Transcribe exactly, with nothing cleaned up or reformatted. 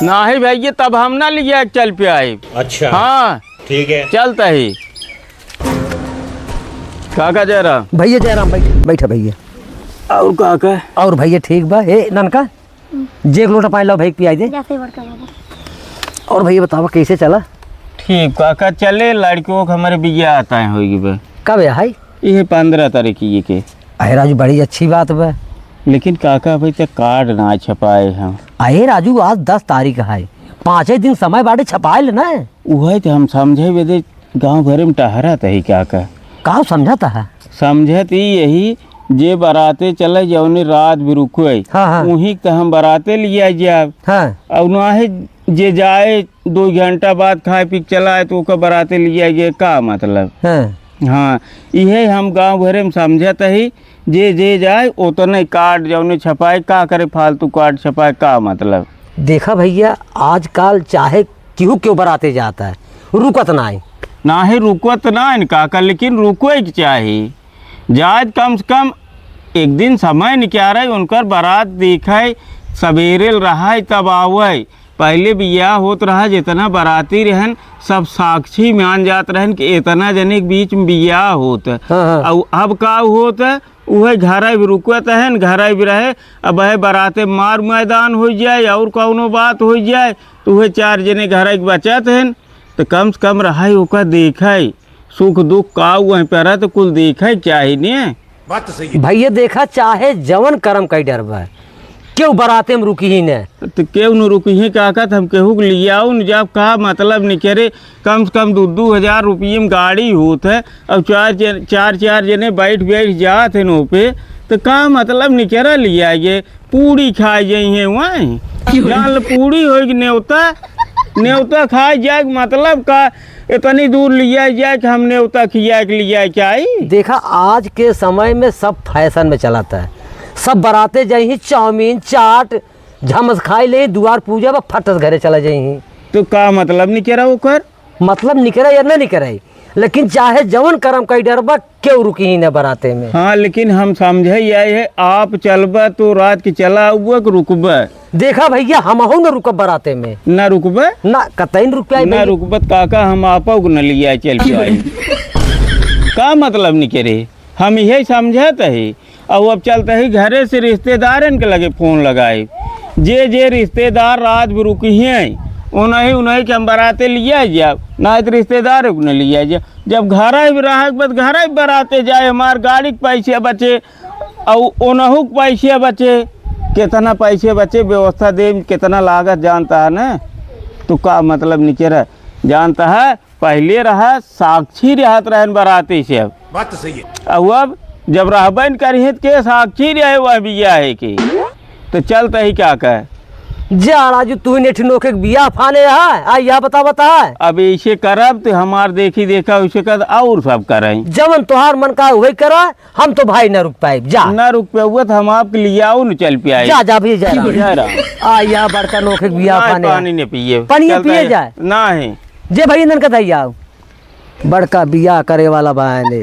नाही भइया, तब हम ना लिया चल पे आए। अच्छा। हाँ। ठीक है। चलता ही। काका जयराम। भइया जयराम, बैठ, बैठा भइया। और काका? और भइया ठीक बा। ए ननका, जे एक लोटा पानी लाओ भइया, पियाई दे। जैसे बड़का बाबू। और भइया बतावा, कैसे चला? ठीक काका, चले, लड़कियों के हमरे बियाह तय होइगी बे। कब है हाई? ये पन्द्रह तारीख के। अरे राजू, बड़ी अच्छी बात बा। लेकिन काका, अभी तक कार्ड ना छपाए हम। अरे राजू, आज दस तारीख है, पाँचे दिन समय बाटे, छपाए ले ना। उहे तो हम समझे बदे गाँव भरे में टहरत ही काका। का समझत है? समझत ही यही, जे बराते चले, जौने रात भी रुके, हाँ, हाँ। उहीं के तो हम बराते लिया जाब। हाँ। और ना है जे जाए दो घंटा बाद खाए पी के चला आए, तो ओकर बराते लिया गए, का मतलब? हाँ। हाँ, इहे हम गाँव भरे में समझत ही, जे, जे जाए, ओतने कार्ड जौने छपाए, का करे फालतू कार्ड छपाए, का मतलब? देखा भइया, आजकल चाहे केहू केहू बराते जात है, रुकत नाहीं। नाहीं रुकत नाहीं काका, लेकिन रुके के चाही। जाए कम से कम एक दिन समय निकारे, उनकर बरात देखे, सबेरे रहे तब आवे। पहिले बियाह होत रहा, जितना बराती रहन, सब साक्षी मान जात रहन कि इतना जने के बीच में बियाह होत। हाँ, हाँ। अउ अब का होत, उहे घरे भी रुकत हन, घरे भी रहे। अब है बराते मार मैदान होइ जाए और कौनो बात होइ जाए, तो उहे चार जने घरे के बचत हन, तो कम से कम रहे, ओका देखे, सुख दुख का वहीं पे रहे, तो कुल देखे के चाही ने। बात तो सही है। भइया देखा, चाहे जवन करम कई डरबा, केहू बराते में रुकी ही न। तो केहू न रुकी ही काका, तो हम केहू के लियाऊ न जाब, का मतलब निकरे। कम से कम दो, दो हजार रुपये में गाड़ी होत है, अब चार जन, चार, चार जने बैठ, बैठ जात हैं नो पे, तो का मतलब निकरा लिया ये? पूड़ी खाए जाई हैं वहीं। क्यों? जान ल पूड़ी होई कि नेवता, नेवता खाए जाए के मतलब का? इतनी दूर लिया जाए कि हम नेवता खिया के लिया के आई? देखा, आज के समय में सब फैशन में चलत है, सब बराते जाई ही, चाउमीन, चाट, झमस खाई ले, दुआर पूजा बा, फटस घरे चला जाई ही। तो का मतलब निकरा ओकर? मतलब निकरे या न निकरे, लेकिन चाहे जवन करम कई डरबा, केहू रुकी ही न बराते में। हाँ, लेकिन हम समझे आए है, आप चलबा तो रात के चला आउबा कि रुकबा? देखा भइया, हमहू न रुकब बराते में। ना रुकबा? ना, कतई न रुक पाई ना भइया। रुकबा त काका, हम आपो को न लिया चल के आई। का मतलब निकरे? हम यही समझत ही। अउ अब चलत ही घरे से रिश्तेदारन के लगे फोन लगाई, जे जे रिश्तेदार रात भी रुकी हैं, उन्हीं उन्हीं के हम बराते लिया जाब, ना तो रिश्तेदार को न लिया जाब। जब घर भी रहे के बाद घर भी बराते जाए, हमार गाड़ी के पैसे बचे अउ ओनहु के पैसे बचे। कितना पैसे बचे, व्यवस्था दे में कितना लागत जानता है ना, तो का मतलब निकरा जानता है। पहिले रहा साक्षी रहत रहन बराती से। अब बात तो सही है। अउ अब जब रहबे न करिहे त के साक्षी रहे वह बियाह के, तो चलत ही का कहे? जा राजू, तू नेठ नोखे के बियाह फाने रहा, आ या बता, बता। अब ऐसे करब तो हमार देखी देखा वैसे कर और सब करें। जवन तोहार मन का वही करा, हम तो भाई ना रुक पाए, जा। ना रुक पाए, तो हम आपके लियाऊ न चल पे आए। जा, जा भी जा। जा रहा। आ या बड़का नोखे के बियाह ना, फाने पानी रहा। नहीं पिए। पानी चलता पिए है। जाए। ना है। जे भाई इनन का दई आओ। बड़का बियाह करे वाला बा ने,